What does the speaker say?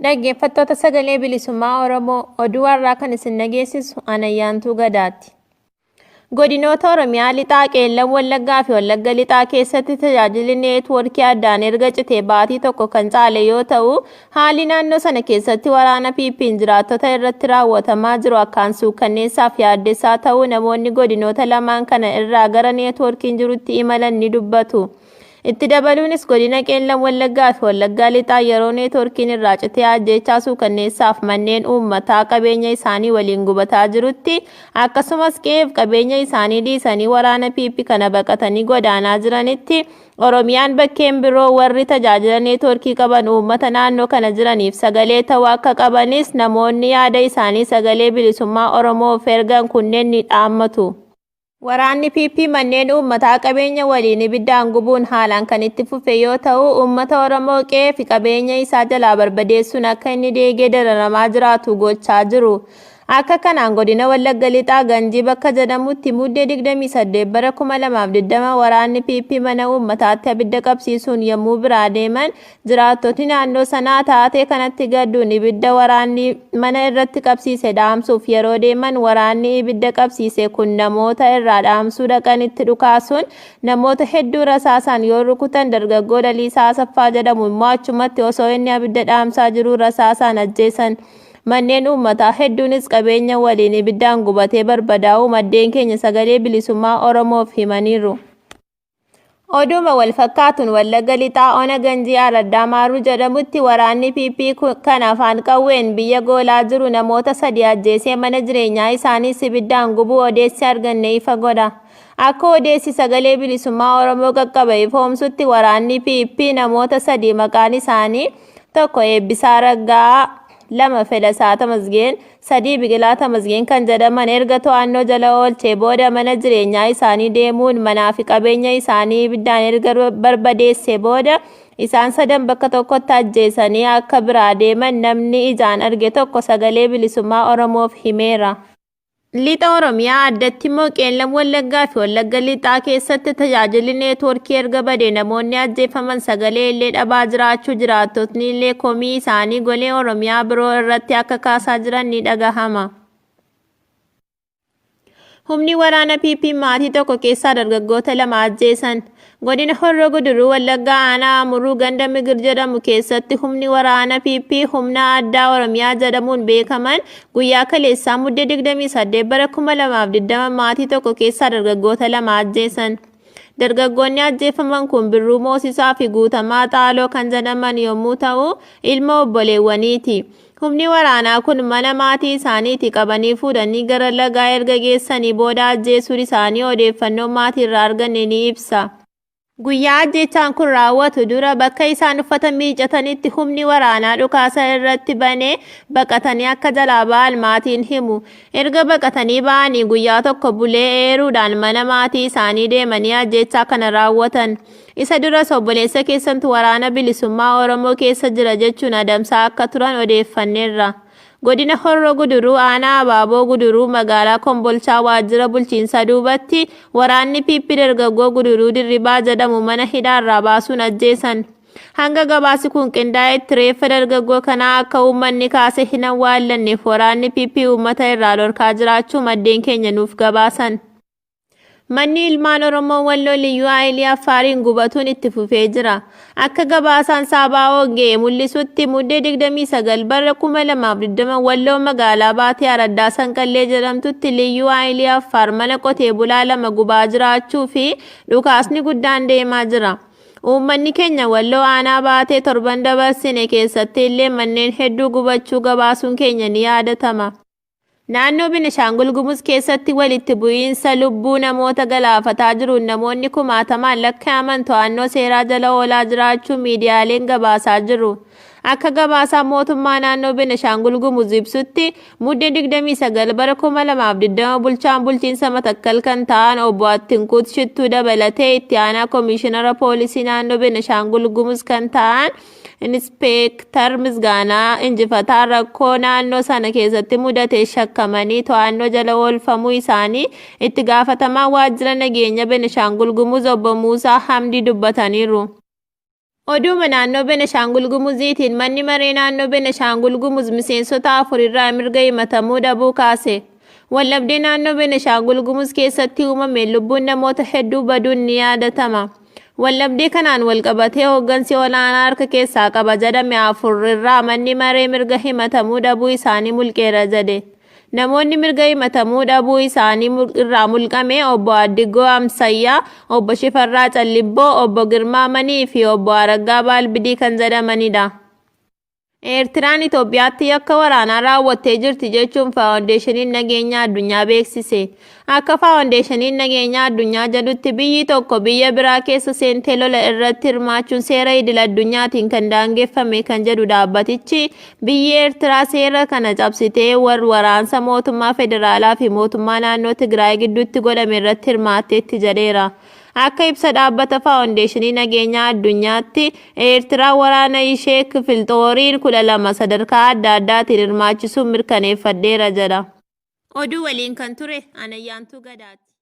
Dhaggeeffattoota Sagalee Bilisummaa Oromoo, oduu har'aa kan isin dhageessisu an Ayyaantuu Gadaati. Godinoota Oromiyaa Lixaa, Qeellam Wallaggaa fi Wallagga Lixaa keessatti tajaajilli neetwoorkii addaan erga citee baatii tokko kan caale yoo ta'u, haalli naannoo sana keessatti waraana PP'n jiraattota irratti raawwatamaa jiru akkaan suukkanneessaaf yaaddessaa ta'uu namoonni godinoota lamaan kana irraa gara neetwoorkiin jirutti imalan ni dubbatu. Itti dabaluunis godina Qeellam Wallaggaa fi Wallaggaa Lixaa yeroo neetwoorkiin irraa citee ajjeechaa suukanneessaaf manneen uummataa qabeenya isaanii waliin gubataa jirutti, akkasumas qe'eef qabeenya isaanii dhiisanii waraana PP kana baqatanii godaanaa jiranitti, Oromiyaan bakkeen biroo warri tajaajila neetwoorkii qaban uummata naannoo kana jiraniif sagalee ta'uu akka qabanis namoonni yaada isaanii Sagalee Bilisummaa Oromoof ergan kunneen ni dhaammatu. Waraanni PP manneen uummataa qabeenya waliin ibiddaan gubuun haalaan kan itti fufe yoo ta'u, uummata Oromoo qe'ee fi qabeenya isaa jalaa barbadeessuun akka inni deegee dararamaa jiraatu gochaa jiru. Akka kanaan godina Wallagga Lixaa Ganjii bakka jedhamutti Muddee 28 bara 2020 waraanni PP mana uummataatti abidda qabsiisuun yommuu biraa deeman Jiraattotni naannoo sanaa taatee kanatti gadduun ibidda waraanni mana irratti qabsiise dhaamsuuf yeroo deeman waraanni ibidda qabsiise kun namoota irraa dhaamsuu dhaqanitti dhukaasuun namoota hedduu rasaasaan yoo rukutan, dargaggoo Laliisaa Asaffaa jedhamu immoo achumatti osoo inni abidda dhaamsaa jiruu rasaasaan ajjeesan. Manneen uummataa hedduunis qabeenya waliin ibiddaan gubatee barbadaa'uu maddeen keenya Sagalee Bilisummaa Oromoof himaniiru. Oduma wal fakkaatuun Wallagga Lixaa Ona Ganjii Araddaa Maaruu jedhamutti waraanni PP kan afaan qawween biyya goolaa jiru namoota sadi ajjeesee mana jireenyaa isaaniis ibiddaan gubuu odeessi arganne ifa godha. Akka odeessi Sagalee Bilisummaa Oromoo qaqqabe ifoomsutti waraanni PP namoota sadi maqaan isaanii, 1 Eebbisaa Ragga'aa, 2 Fedhasaa Tamasgeen, 3 Biqilaa Tamasgeen kan jedhaman erga to'annoo jala oolchee booda mana jireenyaa isaanii deemuun manaa fi qabeenya isaanii ibiddaan erga barbadeessee booda isaan sadan bakka tokkotti ajjeesanii akka biraa deeman namni ijaan arge tokko Sagalee Bilisummaa Oromoof himeera. Lixa Oromiyaa addatti immoo Qeellam Wallaggaa fi Wallagga Lixaa keessatti tajaajilli neetwoorkii erga badee namoonni ajjeefaman sagalee illee dhabaa jiraachuu jiraattotni illee komii isaanii golee Oromiyaa biroo irratti akka kaasaa jiran ni dhagahama. Humni waraana PP maatii tokko keessaa dargaggoota lama ajjeesan. Godina Horroo Guduruu Wallaggaa Aanaa Amuruu ganda Migir jedhamu keessatti humni waraana PP humna addaa Oromiyaa jedhamuun beekaman guyyaa kaleessaa Muddee 28 bara 2020 maatii tokko keessaa dargaggoota lama ajjeesan. Dargaggoonni ajjeefaman kun Birruu Moosisaa fi Guutamaa Xaaloo kan jedhaman yommuu ta'u, ilma obboleewwaniiti. Humni waraanaa kun mana maatii isaaniitii qabanii fuudhanii gara lagaa erga geessanii booda ajjeesuun isaanii odeeffannoon maatiirraa arganne ni ibsa. Guyyaa ajjeechaan kun raawwatu dura bakka isaan uffata miiccatanitti humni waraanaa dhukaasa irratti banee baqatanii akka jalaa ba'an maatiin himu. Erga baqatanii ba'anii guyyaa tokko bulee eeruudhaan mana maatii isaanii deemanii ajjeechaa kana raawwatan. Isa duras obboleessa keessantu Waraana Bilisummaa Oromoo keessa jira jechuun adamsaa akka turan odeeffanneerra. Godina Horroo Guduruu Aanaa Abaaboo Guduruu magaalaa Kombolchaa waajjira bulchiinsaa duubatti waraanni PP dargaggoo Guduruu Dirribaa jedhamu mana hidhaarraa baasuun ajjeesan. Hanga gabaasi kun qindaa'etti reeffa dargaggoo kanaa akka uummanni kaasee hin awwaallanneef waraanni PP uummata irraa dhorkaa jiraachuu maddeen keenya nuuf gabaasan. Manni ilmaan Oromoo Walloo Liyyuu Haayilii Affaariin gubatuun itti fufee jira. Akka gabaasaan Saabaa'oon ga'e mul'isutti Muddee 29 bara 2020 Walloo magaalaa Baatee Araddaa Sanqallee jedhamtutti Liyyuu Haayilii Affaar mana qotee bulaa lama gubaa jiraachuu fi dhukaasni guddaan deemaa jira. Uummanni keenya Walloo aanaa Baatee torban dabarsine keessatti illee manneen hedduu gubachuu gabaasuun keenya ni yaadatama. Naannoo Benishaangul Gumuz keessatti walitti bu'iinsa lubbuu namoota galaafataa jiruun namoonni kumaatamaan lakkaa'aman to'annoo seeraa jala oolaa jiraachuu miidiyaaleen gabaasaa jiru. Akka gabaasaan mootummaa naannoo Benishaangul Gumuz ibsutti, Mudde 29 bara 2020 bulchaan bulchiinsa Matakkal kan ta'an obbo Attinkuut Shittuu dabalatee itti aanaa komishinara poolisii naannoo Benishaangul Gumuz kan ta'an Inispeektar Misgaanaa Injifataa rakkoo naannoo sana keessatti mudate shakkamanii to'annoo jala oolfamuu isaanii itti gaafatamaan waajjira nageenya Benishaangul Gumuz obbo Muusaa Hamdii dubbataniiru. Oduuma naannoo Beneshaangul Gumuziitiin manni maree naannoo Beneshaangul Gumuz miseensota 4 irraa mirga himatamuu dhabuu kaase. Waldhabdee naannoo Beneshaangul Gumuz keessatti uumameen lubbuun namoota hedduu baduun ni yaadatama. Waldhabdee kanaan walqabatee hooggansi olaanaa harka keessaa qaba jedhame 4 irraa manni maree mirga himatamuu dhabuu isaanii mulqeera jedhe. Namoonni mirga himatamuu dhabuu isaanii irraa mulqame obbo Addiggoo Amsayyaa, obbo Shifarraa Callibboo, obbo Girmaa Manii fi obbo Araggaa Baalbidii kan jedhamanidha. Eertiraan Itoophiyaatti yakka waraanaa raawwattee jirti jechuun Faawundeeshiniin Nageenya Addunyaa beeksise. Akka Faawundeeshiniin Nageenya Addunyaa jedhutti biyyi tokko biyya biraa keessa seentee lola irratti hirmaachuun seera idil addunyaatiin kan daangeffame kan jedhu dhaabbatichi, biyyi Eertiraa seera kana cabsitee wal waraansa mootummaa federaalaa fi mootummaa naannoo Tigraay gidduutti godhame irratti hirmaatteetti jedheera. Akka ibsa dhaabbata Faawundeeshinii Nageenyaa Addunyaatti, Eertiraan waraana ishee kifilxooriin 12 sadarkaa adda addaatiin hirmaachisuun mirkaneeffadheera jedha. Oduu waliin kan ture Anayyaantuu Gadaati.